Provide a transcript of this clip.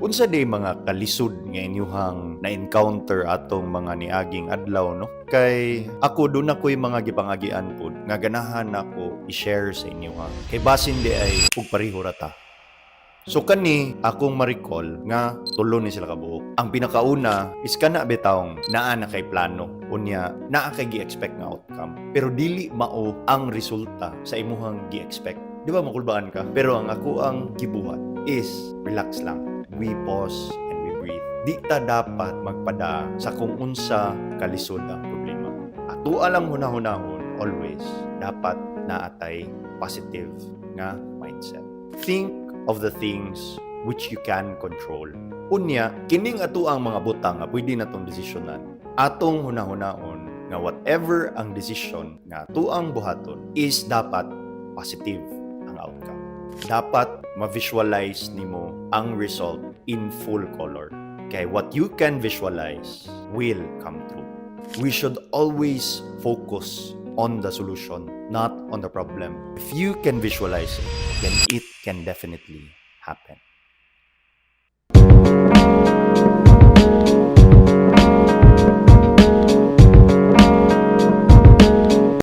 Unsa diay mga kalisod nga inyuhang na-encounter atong mga niaging adlaw, no? Kay ako, duna ko'y mga gipangagian pod nga ganahan nako i-share sa inyo ha. Kay basin diay ug pareho ra ta. So kani akong ma-recall nga tulo ni sila kabuok. Ang pinakauna is kana bitawng naa na kay plano, unya naa kay gi-expect nga outcome. Pero dili mao ang resulta sa imuhang gi-expect. Di ba makulbaan ka? Pero ang ako ang gibuhat is relax lang. We pause and we breathe. Di ta dapat magpada sa kung unsa kalisod ang problema. Ato lang hunahunahon, always dapat naatay positive nga mindset. Think of the things which you can control. Unya, kining ato ang mga butang nga pwede natong desisyonan. Atong hunahunaon nga whatever ang desisyon nga ato ang buhaton is dapat positive ang outcome. Dapat ma-visualize nimo ang result in full color. Kay what you can visualize will come true. We should always focus on the solution, not on the problem. If you can visualize it, then it can definitely happen.